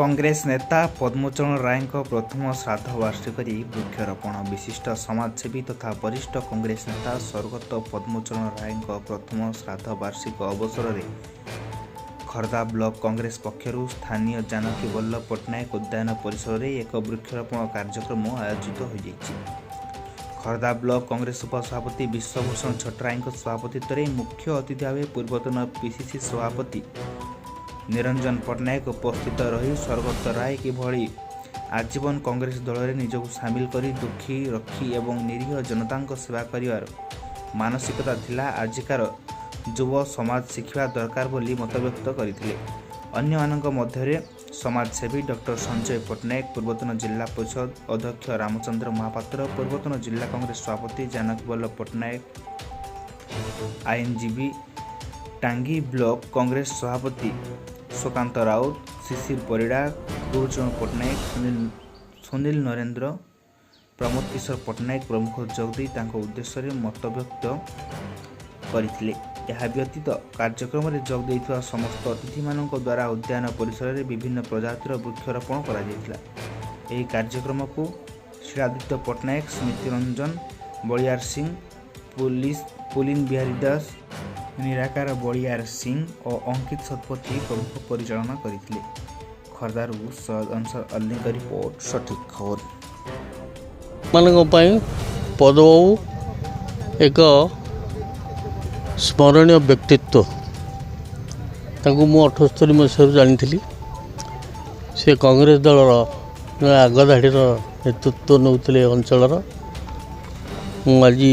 କଂଗ୍ରେସ ନେତା ପଦ୍ମଚରଣ ରାୟଙ୍କ ପ୍ରଥମ ଶ୍ରାଦ୍ଧ ବାର୍ଷିକରେ ବୃକ୍ଷରୋପଣ। ବିଶିଷ୍ଟ ସମାଜସେବୀ ତଥା ବରିଷ୍ଠ କଂଗ୍ରେସ ନେତା ସ୍ୱର୍ଗତ ପଦ୍ମଚରଣ ରାୟଙ୍କ ପ୍ରଥମ ଶ୍ରାଦ୍ଧ ବାର୍ଷିକ ଅବସରରେ ଖୋର୍ଦ୍ଧା ବ୍ଲକ କଂଗ୍ରେସ ପକ୍ଷରୁ ସ୍ଥାନୀୟ ଜାନକୀ ବଲ୍ଲଭ ପଟ୍ଟନାୟକ ଉଦ୍ୟାନ ପରିସରରେ ଏକ ବୃକ୍ଷରୋପଣ କାର୍ଯ୍ୟକ୍ରମ ଆୟୋଜିତ ହୋଇଯାଇଛି। ଖୋର୍ଦ୍ଧା ବ୍ଲକ କଂଗ୍ରେସ ଉପସଭାପତି ବିଶ୍ୱଭୂଷଣ ଛୋଟରାୟଙ୍କ ସଭାପତିତ୍ୱରେ ମୁଖ୍ୟ ଅତିଥି ଭାବେ ପୂର୍ବତନ ପିସିସି ସଭାପତି ନିରଞ୍ଜନ ପଟ୍ଟନାୟକ ଉପସ୍ଥିତ ରହି ସ୍ୱର୍ଗତ ରାୟ କିଭଳି ଆଜୀବନ କଂଗ୍ରେସ ଦଳରେ ନିଜକୁ ସାମିଲ କରି ଦୁଃଖୀ, ରକ୍ଷୀ ଏବଂ ନିରୀହ ଜନତାଙ୍କ ସେବା କରିବାର ମାନସିକତା ଥିଲା, ଆଜିକାର ଯୁବ ସମାଜ ଶିଖିବା ଦରକାର ବୋଲି ମତବ୍ୟକ୍ତ କରିଥିଲେ। ଅନ୍ୟମାନଙ୍କ ମଧ୍ୟରେ ସମାଜସେବୀ ଡକ୍ଟର ସଞ୍ଜୟ ପଟ୍ଟନାୟକ, ପୂର୍ବତନ ଜିଲ୍ଲା ପରିଷଦ ଅଧ୍ୟକ୍ଷ ରାମଚନ୍ଦ୍ର ମହାପାତ୍ର, ପୂର୍ବତନ ଜିଲ୍ଲା କଂଗ୍ରେସ ସଭାପତି ଜାନକୀ ବଲ୍ଲଭ ପଟ୍ଟନାୟକ, ଆଇନଜୀବୀ ଟାଙ୍ଗୀ ବ୍ଲକ କଂଗ୍ରେସ ସଭାପତି ସୁକାନ୍ତ ରାଉତ, ଶିଶିର ପରିଡ଼ା, ଗୁରୁଚରଣ ପଟ୍ଟନାୟକ, ସୁନୀଲ ନରେନ୍ଦ୍ର, ପ୍ରମୋଦ କିଶୋର ପଟ୍ଟନାୟକ ପ୍ରମୁଖ ଯୋଗ ଦେଇ ତାଙ୍କ ଉଦ୍ଦେଶ୍ୟରେ ମତବ୍ୟକ୍ତ କରିଥିଲେ। ଏହା ବ୍ୟତୀତ କାର୍ଯ୍ୟକ୍ରମରେ ଯୋଗ ଦେଇଥିବା ସମସ୍ତ ଅତିଥିମାନଙ୍କ ଦ୍ୱାରା ଉଦ୍ୟାନ ପରିସରରେ ବିଭିନ୍ନ ପ୍ରଜାତିର ବୃକ୍ଷରୋପଣ କରାଯାଇଥିଲା। ଏହି କାର୍ଯ୍ୟକ୍ରମକୁ ଶିଳାଦିତ୍ୟ ପଟ୍ଟନାୟକ, ସ୍ମୃତିରଞ୍ଜନ ବଳିୟାର ସିଂ, ପୁଲିସ ପୁଲିନ ବିହାରୀ ଦାସ, ନିରାକାର ବଳିୟାର ସିଂ ଓ ଅଙ୍କିତ ଶତପଥୀ ପ୍ରମୁଖ ପରିଚାଳନା କରିଥିଲେ। ଖୋର୍ଦ୍ଧାରୁ ସୈୟଦ ଅନସର ଅଲ୍ଲୀଙ୍କ ରିପୋର୍ଟ, ସଠିକ୍ ଖବର। ମାନଙ୍କ ପାଇଁ ପଦବାବୁ ଏକ ସ୍ମରଣୀୟ ବ୍ୟକ୍ତିତ୍ୱ। ତାଙ୍କୁ ମୁଁ 78 ମସିହାରୁ ଜାଣିଥିଲି। ସେ କଂଗ୍ରେସ ଦଳର ଜଣେ ଆଗଧାଡ଼ିର ନେତୃତ୍ୱ ନେଉଥିଲେ ଅଞ୍ଚଳର। ମୁଁ ଆଜି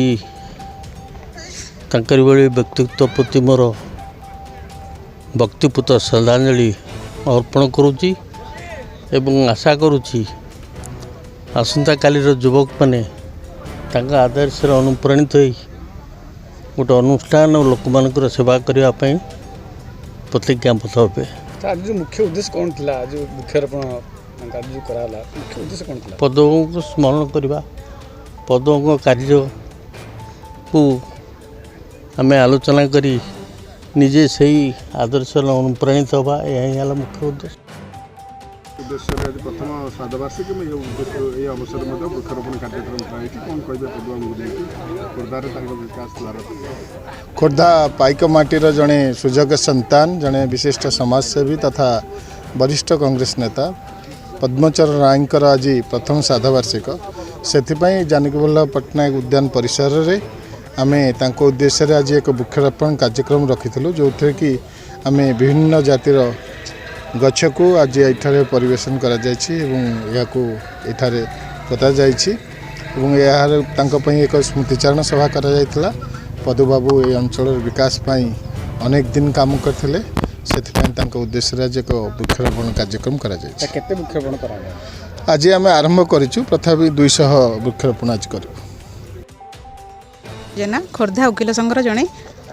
ତାଙ୍କରି ଭଳି ବ୍ୟକ୍ତିତ୍ୱ ପ୍ରତି ମୋର ଭକ୍ତିପୂତ ଶ୍ରଦ୍ଧାଞ୍ଜଳି ଅର୍ପଣ କରୁଛି ଏବଂ ଆଶା କରୁଛି ଆସନ୍ତାକାଲିର ଯୁବକମାନେ ତାଙ୍କ ଆଦର୍ଶରେ ଅନୁପ୍ରାଣିତ ହୋଇ ଗୋଟେ ଅନୁଷ୍ଠାନ ଓ ଲୋକମାନଙ୍କର ସେବା କରିବା ପାଇଁ ପ୍ରତିଜ୍ଞାବଦ୍ଧ ହେବେ। ତ ଆଜି ଯେଉଁ ମୁଖ୍ୟ ଉଦ୍ଦେଶ୍ୟ କ'ଣ ଥିଲା? ଆଜି ବୃକ୍ଷରୋପଣ କାର୍ଯ୍ୟ ଯେଉଁ କରାହେଲା, ମୁଖ୍ୟ ଉଦ୍ଦେଶ୍ୟ କ'ଣ ଥିଲା? ପଦବାବୁଙ୍କୁ ସ୍ମରଣ କରିବା, ପଦବାବୁଙ୍କ କାର୍ଯ୍ୟକୁ ଆମେ ଆଲୋଚନା କରି ନିଜେ ସେଇ ଆଦର୍ଶରେ ଅନୁପ୍ରାଣିତ ହେବା, ଏହା ହିଁ ହେଲା ମୁଖ୍ୟ ଉଦ୍ଦେଶ୍ୟ। ଉଦ୍ଦେଶ୍ୟରେ ଆଜି ପ୍ରଥମ ଶ୍ରାଦ୍ଧବାର୍ଷିକୀ ଏବଂ ଏହି ଉଦ୍ଦେଶ୍ୟ, ଏହି ଅବସରରେ ମଧ୍ୟ ବୃକ୍ଷରୋପଣ କାର୍ଯ୍ୟକ୍ରମ କରାଯାଇଛି। କ'ଣ କହିବେ ପଦବାବୁଙ୍କୁ ନେଇକି, ଖୋର୍ଦ୍ଧାରେ ତାଙ୍କ ବିକାଶ ଦ୍ୱାରା? ଖୋର୍ଦ୍ଧା ପାଇକ ମାଟିର ଜଣେ ସୁଯୋଗ୍ୟ ସନ୍ତାନ, ଜଣେ ବିଶିଷ୍ଟ ସମାଜସେବୀ ତଥା ବରିଷ୍ଠ କଂଗ୍ରେସ ନେତା ପଦ୍ମଚରଣ ରାୟଙ୍କର ଆଜି ପ୍ରଥମ ଶ୍ରାଦ୍ଧବାର୍ଷିକ। ସେଥିପାଇଁ ଜାନକୀବଲ୍ଲଭ ପଟ୍ଟନାୟକ ଉଦ୍ୟାନ ପରିସରରେ ଆମେ ତାଙ୍କ ଉଦ୍ଦେଶ୍ୟରେ ଆଜି ଏକ ବୃକ୍ଷରୋପଣ କାର୍ଯ୍ୟକ୍ରମ ରଖିଥିଲୁ, ଯେଉଁଥିରେ କି ଆମେ ବିଭିନ୍ନ ଜାତିର ଗଛକୁ ଆଜି ଏଠାରେ ପରିବେଷଣ କରାଯାଇଛି ଏବଂ ଏହାକୁ ଏଠାରେ ପୋତାଯାଇଛି ଏବଂ ଏହାର ତାଙ୍କ ପାଇଁ ଏକ ସ୍ମୃତିଚାରଣ ସଭା କରାଯାଇଥିଲା। ପଦୁବାବୁ ଏହି ଅଞ୍ଚଳର ବିକାଶ ପାଇଁ ଅନେକ ଦିନ କାମ କରିଥିଲେ। ସେଥିପାଇଁ ତାଙ୍କ ଉଦ୍ଦେଶ୍ୟରେ ଆଜି ଏକ ବୃକ୍ଷରୋପଣ କାର୍ଯ୍ୟକ୍ରମ କରାଯାଇଛି। କେତେ ବୃକ୍ଷରୋପଣ କରାଗଲା? ଆଜି ଆମେ ଆରମ୍ଭ କରିଛୁ, ତଥାପି 200 ବୃକ୍ଷରୋପଣ ଆଜି କରିବୁ। ଜେନା, ଖୋର୍ଦ୍ଧା ଓକିଲ ସଂଘର ଜଣେ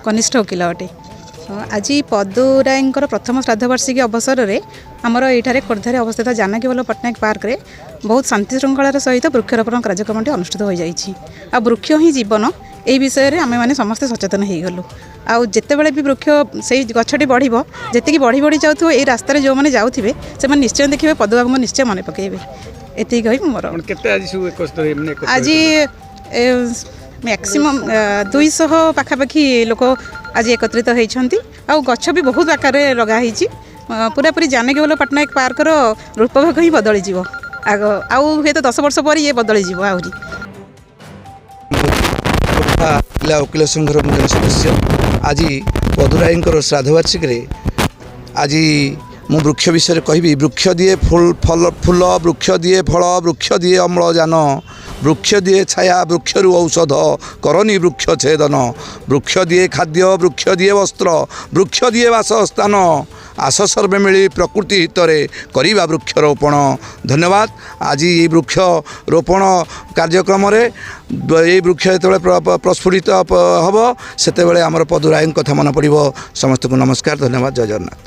କନିଷ୍ଠ ଓକିଲ ଅଟେ। ଆଜି ପଦୁ ରାୟଙ୍କର ପ୍ରଥମ ଶ୍ରାଦ୍ଧବାର୍ଷିକୀ ଅବସରରେ ଆମର ଏଇଠାରେ ଖୋର୍ଦ୍ଧାରେ ଅବସ୍ଥିତ ଜାନକୀ ବଲ୍ଲଭ ପଟ୍ଟନାୟକ ପାର୍କରେ ବହୁତ ଶାନ୍ତି ଶୃଙ୍ଖଳାର ସହିତ ବୃକ୍ଷରୋପଣ କାର୍ଯ୍ୟକ୍ରମଟି ଅନୁଷ୍ଠିତ ହୋଇଯାଇଛି। ଆଉ ବୃକ୍ଷ ହିଁ ଜୀବନ, ଏହି ବିଷୟରେ ଆମେମାନେ ସମସ୍ତେ ସଚେତନ ହେଇଗଲୁ। ଆଉ ଯେତେବେଳେ ବି ବୃକ୍ଷ, ସେଇ ଗଛଟି ବଢ଼ିବ, ଯେତିକି ବଢ଼ି ବଢ଼ି ଯାଉଥିବ, ଏଇ ରାସ୍ତାରେ ଯେଉଁମାନେ ଯାଉଥିବେ ସେମାନେ ନିଶ୍ଚୟ ଦେଖିବେ, ପଦୁବାବୁଙ୍କୁ ନିଶ୍ଚୟ ମନେ ପକାଇବେ। ଏତିକି କହି ମୁଁ ମୋର ଆପଣ କେତେ ଆଜି ସବୁ ଏକତ୍ରିତ ହୋଇ, ମାନେ ଏକତ୍ରିତ ଆଜି ମ୍ୟାକ୍ସିମମ୍ 200 ପାଖାପାଖି ଲୋକ ଆଜି ଏକତ୍ରିତ ହେଇଛନ୍ତି। ଆଉ ଗଛ ବି ବହୁତ ଆକାରରେ ଲଗା ହେଇଛି। ପୁରାପୁରି ଜାନକୀ ବଲ୍ଲଭ ପଟ୍ଟନାୟକ ପାର୍କର ରୂପରେଖ ହିଁ ବଦଳିଯିବ। ଆଗ ଆଉ ହୁଏତ 10 ବର୍ଷ ପରେ ଇଏ ବଦଳିଯିବ ଆହୁରି। ଖୋର୍ଦ୍ଧା ଜିଲ୍ଲା ଓକିଲ ସଂଘର ମୁଁ ଜଣେ ସଦସ୍ୟ। ଆଜି ପଦୁରାୟଙ୍କର ଶ୍ରାଦ୍ଧବାର୍ଷିକୀରେ ଆଜି ମୁଁ ବୃକ୍ଷ ବିଷୟରେ କହିବି। ବୃକ୍ଷ ଦିଏ ଫୁଲ, ଫଲ, ଫୁଲ, ବୃକ୍ଷ ଦିଏ ଫଳ, ବୃକ୍ଷ ଦିଏ ଅମ୍ଳଜାନ, ବୃକ୍ଷ ଦିଏ ଛାୟା, ବୃକ୍ଷରୁ ଔଷଧ, କରନି ବୃକ୍ଷ ଛେଦନ। ବୃକ୍ଷ ଦିଏ ଖାଦ୍ୟ, ବୃକ୍ଷ ଦିଏ ବସ୍ତ୍ର, ବୃକ୍ଷ ଦିଏ ବାସସ୍ଥାନ। ଆସ ସର୍ବେ ମିଳି ପ୍ରକୃତି ହିତରେ କରିବା ବୃକ୍ଷରୋପଣ। ଧନ୍ୟବାଦ। ଆଜି ଏଇ ବୃକ୍ଷ ରୋପଣ କାର୍ଯ୍ୟକ୍ରମରେ ଏଇ ବୃକ୍ଷ ଯେତେବେଳେ ପ୍ରସ୍ଫୁଟିତ ହେବ, ସେତେବେଳେ ଆମର ପଦୁରାୟଙ୍କ କଥା ମନେ ପଡ଼ିବ। ସମସ୍ତଙ୍କୁ ନମସ୍କାର, ଧନ୍ୟବାଦ, ଜୟ ଜଗନ୍ନାଥ।